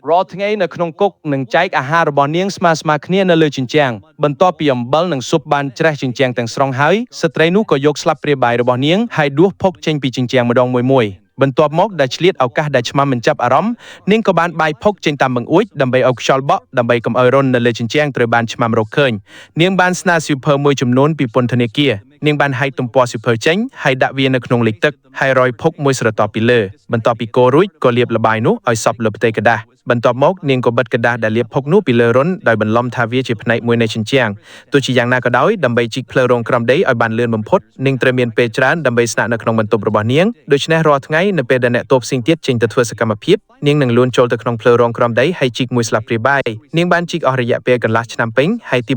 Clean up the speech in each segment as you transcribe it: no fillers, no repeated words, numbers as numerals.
រាល់ថ្ងៃនៅក្នុងគុកនឹងចែកអាហាររបស់នាងស្មើស្មើគ្នានៅលើជញ្ជាំងបន្ទាប់ពីអំបិលនិងស៊ុបបានច្រេះជញ្ជាំងទាំងស្រុងហើយស្ត្រីនោះក៏យកស្លាបព្រាបាយរបស់នាងហើយដួសផុកចេញពីជញ្ជាំងម្ដងមួយមួយបន្ទាប់មកដែលឆ្លៀតឱកាសដែលឆ្មាំមិនចាប់អារម្មណ៍នាងក៏បានបាយផុកចេញតាមបង្អួចដើម្បីឲ្យខ្យល់បក់ដើម្បីកុំឲ្យរុននៅលើជញ្ជាំងត្រូវបានឆ្មាំរកឃើញនាងបានស្នើសៀវភៅមួយចំនួនពីពន្ធនាគារនាងបានហែកទំព័រសៀវភៅចេញហើយដាក់វានៅក្នុងលិចទឹកហើយរោយផុកមួយស្រទាប់ពីលើបន្ទាប់ពីកូររួចក៏លាបល្បាយនោះឲ្យសព្វលើផ្ទៃក្រដាសបន្ទាប់មកនាងក៏បិទក្រដាសដែលលាបផុកនោះពីលើរុនដោយបន្លំថាវាជាផ្នែកមួយនៃជញ្ជាំងទោះជាយ៉ាងណាក៏ដោយដើម្បីជីកផ្លូវរងក្រោមដីឲ្យបានលឿនបំផុតនាងត្រូវមានពេលច្រើនដើម្បីស្នាក់នៅក្នុងបន្ទប់របស់នាងដូច្នេះរាល់ថ្ងៃនៅពេលដែលអ្នកទោសផ្សេងទៀតចេញទៅធ្វើសកម្មភាពនាងនឹងលួនចូលទៅក្នុងផ្លូវរងក្រោមដីហើយជីកមួយស្លាបព្រាបាយនាងបានជីកអស់រយៈពេលកន្លះឆ្នាំពេញហើយទី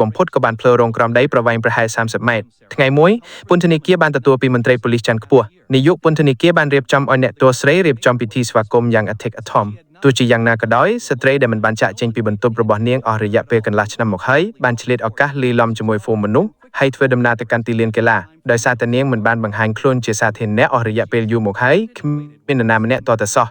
បំផុតក៏បានផ្លូវរងក្រោមដីប្រវែងប្រហែល30ម៉ែត្រថ្ងៃមួយពន្ធនាគារបានទទួលពីមន្ត្រីប៉ូលីសជាន់ខ្ពស់នាយកពន្ធនាគារបានរៀបចំឲ្យអ្នកទោសស្រីរៀបចំពិធីស្វាគមន៍យ៉ាងអធិកអធមទោះជាយ៉ាងណាក៏ដោយស្ត្រីដែលមិនបានចាក់ចេញពីបន្ទប់របស់នាងអស់រយៈពេលកន្លះឆ្នាំមកហើយបានឆ្លៀតឱកាសលីឡំជាមួយហ្វូងមនុស្សហើយធ្វើដំណើរទៅកាន់ទីលានកីឡាដោយសារតែនាងមិនបានបង្ហាញខ្លួនជាសាធារណៈអស់រយៈពេលយូរមកហើយគ្មាននរណាម្នាក់តតែសោះ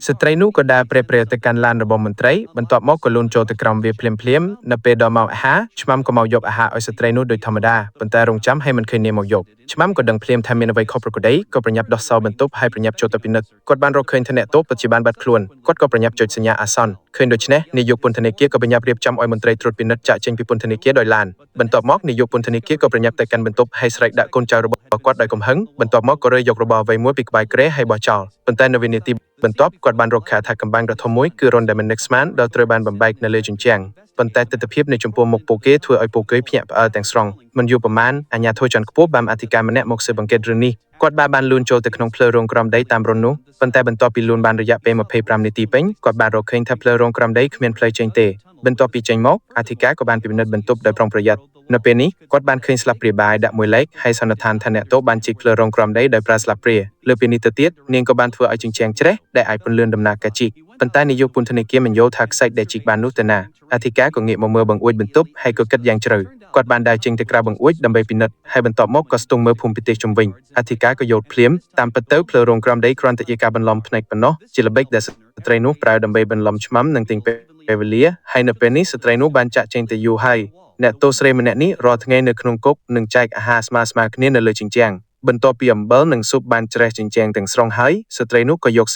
ស្ត្រីនោះក៏ដើរព្រេៗទៅកាន់ឡានរបស់មន្ត្រីបន្ទាប់មកក៏លូនចូលទៅក្រោមវាភ្លាមៗនៅពេលដល់ម៉ោងអាហារឆ្មាំក៏មកយកអាហារឲ្យស្ត្រីនោះដោយធម្មតាប៉ុន្តែរងចាំឲ្យមិនឃើញនាងមកយកឆ្មាំក៏ដឹងភ្លាមថាមានអ្វីខុសប្រក្រតីក៏ប្រញាប់ដោះសោបន្ទប់ហើយប្រញាប់ចូលទៅពិនិត្យគាត់បានរកឃើញថាអ្នកទោសពិតជាបានបាត់ខ្លួនគាត់ក៏ប្រញាប់ចុចសញ្ញាអាសន្នឃើញដូច្នេះនាយកពន្ធនាគារក៏ប្រញាប់រៀបចំឲ្យមន្ត្រីត្រួតពិនិត្យចាក់ចេញពីពន្ធនាគារដោយឡានបន្ទាប់មកនាយកពន្ធនាគារក៏ប្រញាប់ទៅកាន់បន្ទប់ហើយស្រែកដាក់កូនចៅរបស់គាត់ដោយកំហឹងបន្ទាប់មកក៏រើយករបស់អ្វីមួយពីក្បែរគ្រែហើយបោះចោលប៉ុន្តែនៅវិនាទីបន្ទាប់គាត់បានរកឃើញថាកំបាំងដ៏ធំមួយគឺរុនដែលមិននឹកស្មានដល់ត្រូវបានបំបែកនៅលើជញ្ជាំងប៉ុន្តែទិដ្ឋភាពនៅចំពោះមុខពួកគេធ្វើឲ្យពួកគេភ្ញាក់ផ្អើលទាំងស្រុងមិនយូរប៉ុន្មានអាជ្ញាធរជាន់ខ្ពស់បានអធិការម្នាក់មកស៊ើបអង្កេតរឿងនេះគាត់បានលូនចូលទៅក្នុងផ្លូវរងក្រោមដីតាមរុននោះប៉ុន្តែបន្ទាប់ពីលូនបានរយៈពេល25នាទីពេញគាត់បានរកឃើញថាផ្លូវរងក្រោមដីគ្មានផ្លូវចេញទេបន្ទាប់ពីចេញមកអធិការក៏បានពិនិត្យបន្ទប់ដោយប្រុងប្រយ័ត្ននៅពេលនេះគាត់បានឃើញស្លាបព្រាបាយដាក់មួយលេខហើយសន្និដ្ឋានថាអ្នកទោសបានជីកផ្លូវរងក្រោមដីដោយប្រើស្លាបព្រាលើពីនេះទៅទៀតនាងក៏បានធ្វើឲ្យជញ្ជាំងច្រេះដែលអាចពន្លឿនដំណើរការជីកប៉ុន្តែនាយកពន្ធនាគារមិនយល់ថាខ្សាច់ដែលជីកបាននោះទៅណាអធិការក៏ងាកមកមើលបង្អួចបន្ទប់ហើយក៏គិតយ៉ាងជ្រៅគាត់បានដើរចេញទៅក្រៅបង្អួចដើម្បីពិនិត្យហើយបន្ទាប់មកក៏ស្ទង់មើលភូមិប្រទេសជុំវិញអធិការក៏យល់ភ្លាមតាមពិតទៅផ្លូវរងក្រោមដីគ្រាន់តែជាការបន្លំភ្នែកប៉ុណ្ណោះជាល្បិចដែលស្ត្រីនោះប្រើដើម្បីបន្លំឆ្មាំនិងទិញពេលវេលាហើយនៅពេលនេះស្ត្រីនោះបានចាក់ចេញទៅយូរហើយអ្នកទោសស្រីម្នាក់នេះរាល់ថ្ងៃនៅក្នុងគុកនឹងចែកអាហារស្មើៗគ្នានៅលើជញ្ជាំងបន្ទាប់ពីអំបិលនិងស៊ុបបានច្រេះជញ្ជាំងទាំងស្រុងហើយស្ត្រីនោះក៏យក